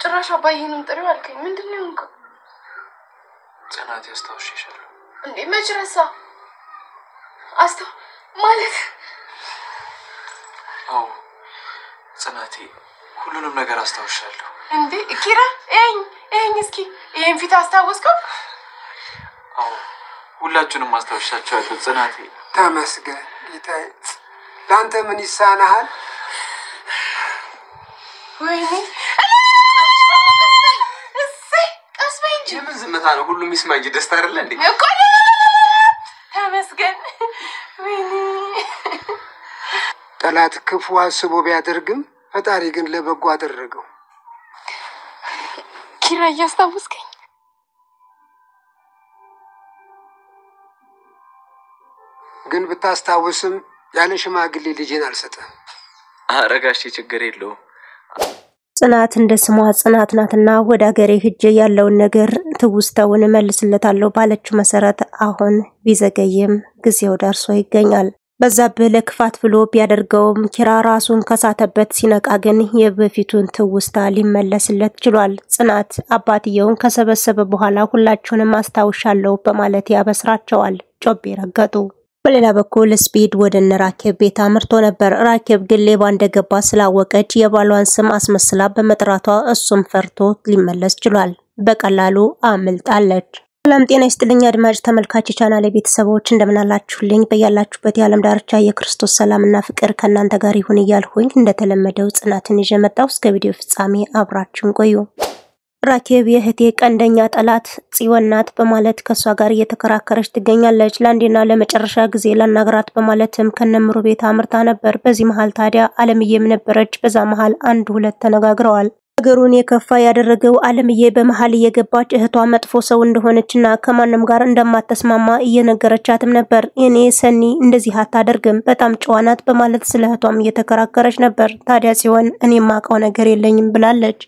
ጭራሽ አባዬንም ጥሪው አልከኝ። ምንድን ነው የሆንከው? ጽናት ያስታውሽሻለሁ። እንዴ መች ረሳ? አስተው ማለት አዎ ጽናቴ፣ ሁሉንም ነገር አስታውሻለሁ። እንዴ ኪራ፣ ይኸኝ ይኸኝ፣ እስኪ ይሄን ፊት አስታወስከው? አዎ ሁላችሁንም አስታውሻቸዋለሁ ጽናቴ። ተመስገን ጌታዬ፣ ለአንተ ምን ይሳናሃል? ወይኔ እሰይ፣ ቀስ በይ እንጂ። የምን ዝምታ ነው? ሁሉም ይስማ እንጂ ደስታ አይደለ እንዴ? እኮ ተመስገን። ወይኔ ጠላት ክፉ አስቦ ቢያደርግም ፈጣሪ ግን ለበጎ አደረገው። ኪራ እያስታወስከኝ ግን ብታስታውስም ያለ ሽማግሌ ልጄን አልሰጥህም። ኧረ ጋሼ ችግር የለውም። ጽናት እንደ ስሟ ጽናት ናትና ወደ ሀገሬ ሂጄ ያለውን ነገር ትውስታውን እመልስለታለሁ ባለችው መሰረት አሁን ቢዘገይም ጊዜው ደርሶ ይገኛል። በዛብህ ለክፋት ብሎ ቢያደርገውም ኪራ ራሱን ከሳተበት ሲነቃ ግን የበፊቱን ትውስታ ሊመለስለት ችሏል። ጽናት አባትየውን ከሰበሰበ በኋላ ሁላችሁንም አስታውሻለሁ በማለት ያበስራቸዋል። ጮቤ ረገጡ። በሌላ በኩል ስፒድ ወደ እነ ራኬብ ቤት አምርቶ ነበር። ራኬብ ግን ሌባ እንደገባ ስላወቀች የባሏን ስም አስመስላ በመጥራቷ እሱም ፈርቶ ሊመለስ ችሏል። በቀላሉ አምልጣለች። ሰላም ጤና ይስጥልኝ አድማጭ ተመልካች የቻናሌ ቤተሰቦች እንደምናላችሁልኝ በያላችሁበት የዓለም ዳርቻ የክርስቶስ ሰላምና ፍቅር ከእናንተ ጋር ይሁን እያልሁኝ እንደተለመደው ጽናትን ይዤ መጣሁ። እስከ ቪዲዮ ፍጻሜ አብራችሁን ቆዩ። ራኬብ የእህቴ ቀንደኛ ጠላት ጽዮን ናት በማለት ከሷ ጋር እየተከራከረች ትገኛለች። ለአንዴና ለመጨረሻ ጊዜ ላናግራት በማለትም ከነምሩ ቤት አምርታ ነበር። በዚህ መሀል ታዲያ አለምዬም ነበረች። በዛ መሀል አንድ ሁለት ተነጋግረዋል። ነገሩን የከፋ ያደረገው አለምዬ በመሀል እየገባች እህቷ መጥፎ ሰው እንደሆነችና ከማንም ጋር እንደማተስማማ እየነገረቻትም ነበር። እኔ ሰኒ እንደዚህ አታደርግም፣ በጣም ጨዋ ናት በማለት ስለ እህቷም እየተከራከረች ነበር። ታዲያ ጽዮን እኔ የማውቀው ነገር የለኝም ብላለች።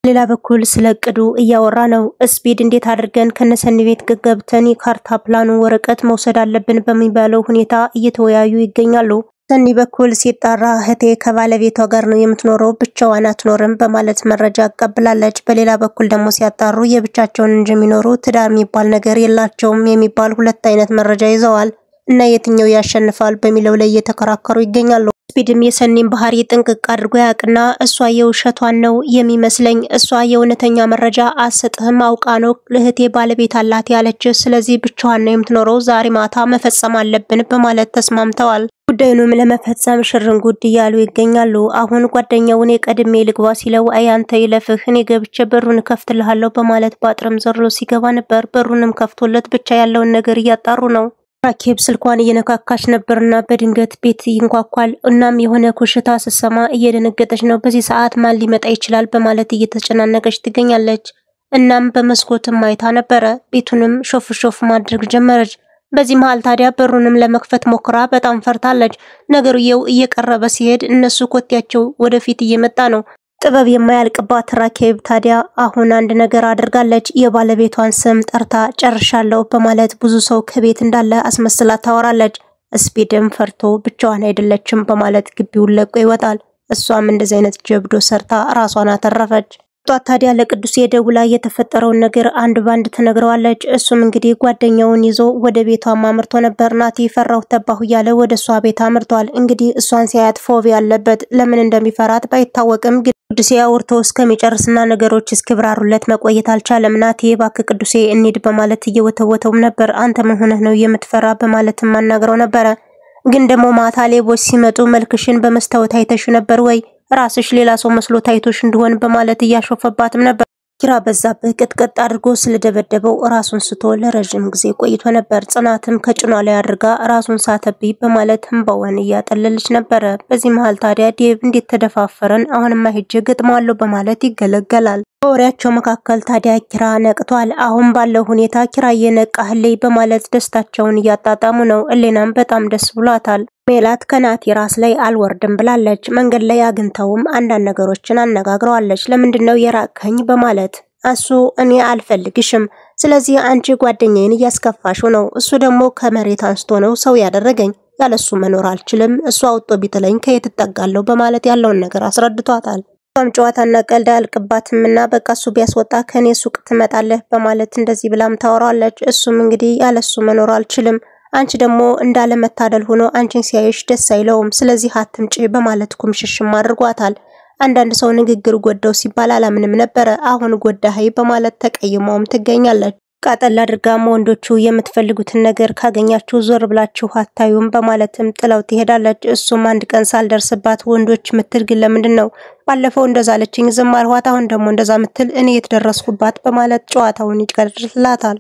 ሌላ በኩል ስለ እቅዱ እያወራ ነው። ስፒድ እንዴት አድርገን ከነሰኒ ቤት ገብተን የካርታ ፕላኑ ወረቀት መውሰድ አለብን በሚባለው ሁኔታ እየተወያዩ ይገኛሉ። ሰኒ በኩል ሲጣራ እህቴ ከባለቤቷ ጋር ነው የምትኖረው፣ ብቻዋን አትኖርም በማለት መረጃ አቀብላለች። በሌላ በኩል ደግሞ ሲያጣሩ የብቻቸውን እንጂ የሚኖሩ ትዳር የሚባል ነገር የላቸውም የሚባል ሁለት አይነት መረጃ ይዘዋል እና የትኛው ያሸንፋል በሚለው ላይ እየተከራከሩ ይገኛሉ። ስፒድም የሰኒን ባህሪ ጥንቅቅ አድርጎ ያውቅና እሷ የውሸቷን ነው የሚመስለኝ፣ እሷ የእውነተኛ መረጃ አሰጥህም አውቃ ነው እህቴ ባለቤት አላት ያለች፣ ስለዚህ ብቻዋን ነው የምትኖረው፣ ዛሬ ማታ መፈጸም አለብን በማለት ተስማምተዋል። ጉዳዩንም ለመፈጸም ሽርንጉድ እያሉ ይገኛሉ። አሁን ጓደኛው እኔ ቀድሜ ልግባ ሲለው አይ አንተ ይለፍህ እኔ ገብቼ በሩን ከፍትልሃለሁ በማለት በአጥርም ዘሎ ሲገባ ነበር። በሩንም ከፍቶለት ብቻ ያለውን ነገር እያጣሩ ነው። ራኬብ ስልኳን እየነካካች ነበርና በድንገት ቤት ይንኳኳል። እናም የሆነ ኮሽታ ስትሰማ እየደነገጠች ነው። በዚህ ሰዓት ማን ሊመጣ ይችላል በማለት እየተጨናነቀች ትገኛለች። እናም በመስኮትም አይታ ነበረ። ቤቱንም ሾፍ ሾፍ ማድረግ ጀመረች። በዚህ መሃል ታዲያ በሩንም ለመክፈት ሞክራ በጣም ፈርታለች። ነገሩየው እየቀረበ ሲሄድ እነሱ ኮቴያቸው ወደፊት እየመጣ ነው። ጥበብ የማያልቅባት ራኬብ ታዲያ አሁን አንድ ነገር አድርጋለች። የባለቤቷን ስም ጠርታ ጨርሻለሁ በማለት ብዙ ሰው ከቤት እንዳለ አስመስላ ታወራለች። ስፒድም ፈርቶ ብቻዋን አይደለችም በማለት ግቢውን ለቆ ይወጣል። እሷም እንደዚህ አይነት ጀብዶ ሰርታ ራሷን አተረፈች። ጧት ታዲያ ለቅዱሴ ደውላ የተፈጠረውን ነገር አንድ ባንድ ትነግረዋለች። እሱም እንግዲህ ጓደኛውን ይዞ ወደ ቤቷ አምርቶ ነበር። ናቲ ፈራሁ ተባሁ እያለ ወደ እሷ ቤት አምርቷል። እንግዲህ እሷን ሲያያት ፎቢያ ያለበት ለምን እንደሚፈራት ባይታወቅም ቅዱሴ አውርቶ እስከሚጨርስና ነገሮች እስኪብራሩለት መቆየት አልቻለም። ናቲ እባክህ ቅዱሴ እንሂድ በማለት እየወተወተውም ነበር። አንተ ምን ሆነህ ነው የምትፈራ በማለትም አናግረው ነበረ። ግን ደግሞ ማታ ሌቦች ሲመጡ መልክሽን በመስታወት አይተሽ ነበር ወይ ራስሽ ሌላ ሰው መስሎ ታይቶሽ እንደሆን በማለት እያሾፈባትም ነበር። ኪራ በዛብህ ቅጥቅጥ አድርጎ ስለደበደበው ራሱን ስቶ ለረዥም ጊዜ ቆይቶ ነበር። ጽናትም ከጭኗ ላይ አድርጋ ራሱን ሳተብኝ በማለት እንባዋን እያጠለለች ነበረ። በዚህ መሃል ታዲያ ዴቭ እንዴት ተደፋፈረን፣ አሁንማ ሄጄ ገጥመዋለሁ በማለት ይገለገላል። በወሬያቸው መካከል ታዲያ ኪራ ነቅቷል። አሁን ባለው ሁኔታ ኪራ እየነቃህልኝ በማለት ደስታቸውን እያጣጣሙ ነው። እሌናም በጣም ደስ ብሏታል። ሜላት ከናቲ ራስ ላይ አልወርድም ብላለች። መንገድ ላይ አግኝተውም አንዳንድ ነገሮችን አነጋግረዋለች። ለምንድን ነው የራቅኸኝ በማለት እሱ እኔ አልፈልግሽም፣ ስለዚህ አንቺ ጓደኛዬን እያስከፋሽው ነው። እሱ ደግሞ ከመሬት አንስቶ ነው ሰው ያደረገኝ፣ ያለሱ መኖር አልችልም፣ እሱ አውጥቶ ቢጥለኝ ከየት እጠጋለሁ በማለት ያለውን ነገር አስረድቷታል። እሷም ጨዋታና ቀልድ አያልቅባትምና በቃ እሱ ቢያስወጣ ከኔ ሱቅ ትመጣለህ በማለት እንደዚህ ብላም ታወራለች። እሱም እንግዲህ ያለሱ መኖር አልችልም፣ አንቺ ደግሞ እንዳለመታደል ሆኖ አንቺን ሲያይሽ ደስ አይለውም፣ ስለዚህ አትምጪ በማለት ኩምሽሽም አድርጓታል። አንዳንድ ሰው ንግግር ጎዳው ሲባል አላምንም ነበረ፣ አሁን ጎዳኸኝ በማለት ተቀይመውም ትገኛለች። ቃጠል አድርጋም ወንዶቹ የምትፈልጉትን ነገር ካገኛችሁ ዞር ብላችሁ አታዩም በማለትም ጥለው ትሄዳለች። እሱም አንድ ቀን ሳልደርስባት ወንዶች ምትል ግን ለምንድን ነው? ባለፈው እንደዛ አለችኝ ዝም አልኋት፣ አሁን ደግሞ እንደዛ ምትል እኔ የት ደረስኩባት በማለት ጨዋታውን ይቀርላታል።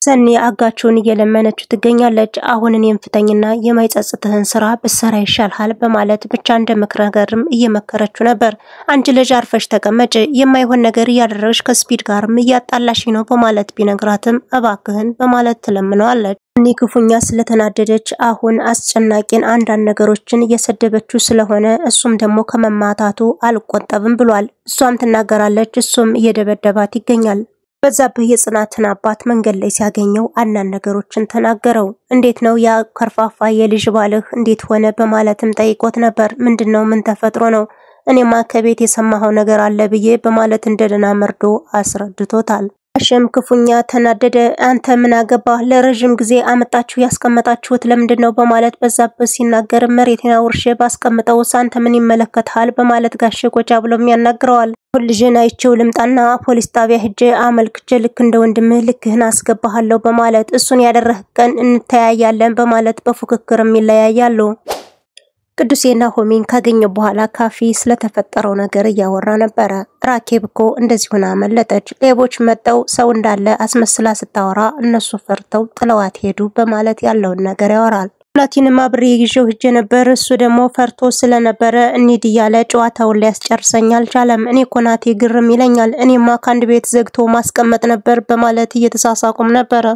ሰኒ አጋቹን እየለመነችው ትገኛለች። አሁን እኔም ፍተኝና የማይጸጽትህን ስራ ብትሰራ ይሻልሃል በማለት ብቻ እንደ ምክር ነገርም እየመከረችው ነበር። አንቺ ልጅ አርፈሽ ተቀመጭ፣ የማይሆን ነገር እያደረግሽ ከስፒድ ጋርም እያጣላሽ ነው በማለት ቢነግራትም እባክህን በማለት ትለምነዋለች። እኔ ክፉኛ ስለተናደደች አሁን አስጨናቂን አንዳንድ ነገሮችን እየሰደበችው ስለሆነ እሱም ደግሞ ከመማታቱ አልቆጠብም ብሏል። እሷም ትናገራለች፣ እሱም እየደበደባት ይገኛል። በዛብህ የጽናትን አባት መንገድ ላይ ሲያገኘው አንዳንድ ነገሮችን ተናገረው። እንዴት ነው ያ ከርፋፋ የልጅ ባልህ እንዴት ሆነ በማለትም ጠይቆት ነበር። ምንድነው? ምን ተፈጥሮ ነው? እኔማ ከቤት የሰማኸው ነገር አለ ብዬ በማለት እንደደና መርዶ አስረድቶታል። ጋሼም ክፉኛ ተናደደ። አንተ ምን አገባህ? ለረዥም ጊዜ አመጣችሁ ያስቀመጣችሁት ለምንድን ነው? በማለት በዛብህ ሲናገር መሬቴን አውርሼ ባስቀምጠውስ አንተ ምን ይመለከትሃል? በማለት ጋሼ ቆጫ ብሎም ያናግረዋል። ልጅን አይቼው ልምጣና ፖሊስ ጣቢያ ሄጄ አመልክቼ ልክ እንደ ወንድምህ ልክህን አስገባሃለሁ በማለት እሱን ያደረህ ቀን እንተያያለን በማለት በፉክክርም ይለያያሉ። ቅዱሴና ሆሜን ካገኘ በኋላ ካፌ ስለተፈጠረው ነገር እያወራ ነበረ። ራኬብ እኮ እንደዚህ ሆና አመለጠች፣ ሌቦች መጠው ሰው እንዳለ አስመስላ ስታወራ እነሱ ፈርተው ጥለዋት ሄዱ በማለት ያለውን ነገር ያወራል። ናቲንም አብሬ ይዤው ሄጄ ነበር፣ እሱ ደግሞ ፈርቶ ስለነበረ እንሂድ እያለ ጨዋታውን ሊያስጨርሰኝ አልቻለም። እኔ እኮ ናቲ ግርም ይለኛል፣ እኔማ ከአንድ ቤት ዘግቶ ማስቀመጥ ነበር በማለት እየተሳሳቁም ነበረ።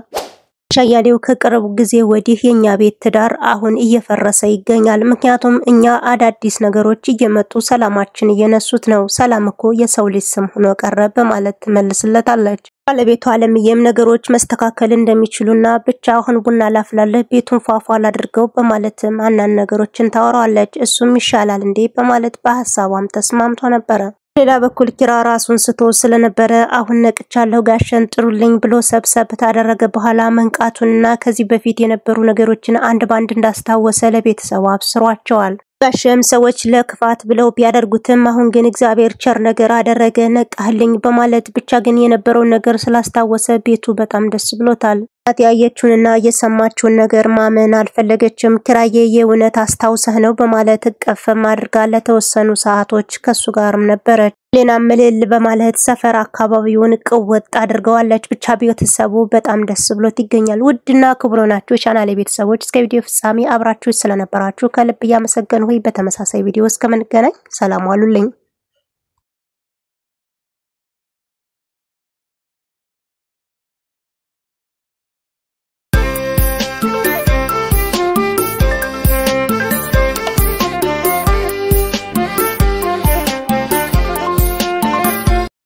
ሻያሌው ከቅርብ ጊዜ ወዲህ የኛ ቤት ትዳር አሁን እየፈረሰ ይገኛል። ምክንያቱም እኛ አዳዲስ ነገሮች እየመጡ ሰላማችን እየነሱት ነው። ሰላም እኮ የሰው ልጅ ስም ሆኖ ቀረ በማለት ትመልስለታለች። ባለቤቷ አለምዬም ነገሮች መስተካከል እንደሚችሉና ብቻ አሁን ቡና ላፍላለህ ቤቱን ፏፏ ላድርገው በማለትም አንዳንድ ነገሮችን ታወራዋለች። እሱም ይሻላል እንዴ በማለት በሀሳቧም ተስማምቶ ነበረ። ሌላ በኩል ኪራ ራሱን ስቶ ስለነበረ አሁን ነቅቻለሁ ጋሸን ጥሩልኝ ብሎ ሰብሰብ ታደረገ በኋላ መንቃቱንና ከዚህ በፊት የነበሩ ነገሮችን አንድ ባንድ እንዳስታወሰ ለቤተሰቡ አብስሯቸዋል። ጋሸም ሰዎች ለክፋት ብለው ቢያደርጉትም አሁን ግን እግዚአብሔር ቸር ነገር አደረገ ነቃህልኝ በማለት ብቻ ግን የነበረውን ነገር ስላስታወሰ ቤቱ በጣም ደስ ብሎታል። ያየችውንና የሰማችውን ነገር ማመን አልፈለገችም። ኪራዬ የእውነት አስታውሰህ ነው በማለት እቅፍም አድርጋ ለተወሰኑ ሰዓቶች ከሱ ጋርም ነበረች። ሌናም እልል በማለት ሰፈር አካባቢውን ቅውጥ አድርገዋለች። ብቻ ቤተሰቡ በጣም ደስ ብሎት ይገኛል። ውድና ክቡር ናችሁ የቻናሌ ቤተሰቦች እስከ ቪዲዮ ፍጻሜ አብራችሁ ስለነበራችሁ ከልብ እያመሰገንሁ በተመሳሳይ ቪዲዮ እስከምንገናኝ ሰላም ዋሉልኝ።